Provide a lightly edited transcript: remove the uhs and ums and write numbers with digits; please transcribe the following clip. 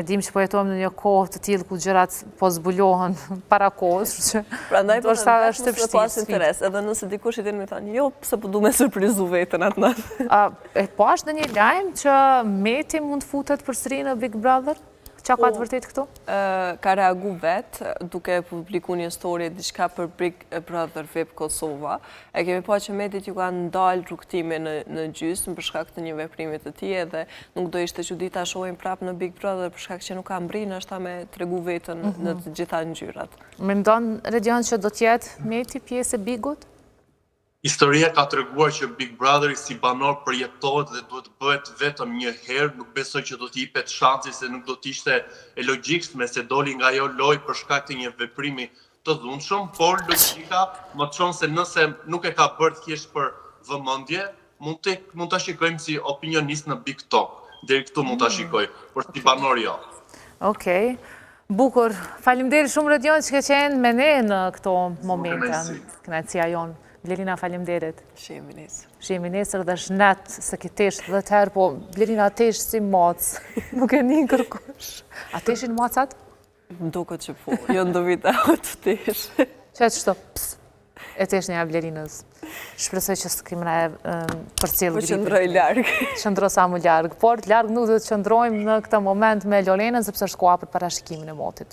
E dim që po jetojmë në një kohë të tillë ku gjërat po zbulohen para kohës, kështu që Prandaj po them është e vështirë. Pas interes, edhe nëse dikush i din me thanë, jo, pse po du me surprizu veten atë natë. E po është ndonjë lajm që Meti mund të futet përsëri në Big Brother? Ça ka të po, vërtetë këtu? Ka reagu vetë, duke publiku një story diçka për Big Brother VIP Kosova. E kemi pa që Metit ju ka ndalë rrugëtimi në në gjysmë për shkak të një veprimi të tij edhe nuk do ishte çudi ta shohim prapë në Big Brother për shkak që nuk ka mbri ndoshta me tregu veten në të gjitha ngjyrat. Mendon Redion që do të jetë Meti pjesë e Bigut? Historia ka treguar që Big Brotheri si banor përjetohet dhe duhet të bëhet vetëm një herë, nuk besoj që do t'i jipet shansi se nuk do të ishte e logjikshme se doli nga ajo lojë për shkak të një veprimi të dhunshëm, por logjika më çon se nëse nuk e ka bërë thjesht për vëmendje, mund të mund ta shikojmë si opinionist në Big Talk. Deri këtu mund ta mm. shikoj, por si banor jo. Okej. Bukur. Faleminderit shumë Redion që ke qenë me ne në këto momente. Kënaqësia jonë. Blerina, faleminderit. Shihemi nesër. Shihemi nesër dhe shnet se ke tesh 10 herë, po Blerina tesh si macë. Nuk e nin kërkush. A teshin macat? Më duket që po, jo në video të tesh. Që e qëto, ps, e tesh një Blerinës. Shpresoj që s'kem me na përcjellë Po qëndroj larg. Qëndro sa më larg, por larg nuk do të qëndrojmë në këtë moment me Lorenën, sepse është koha për parashikimin e motit.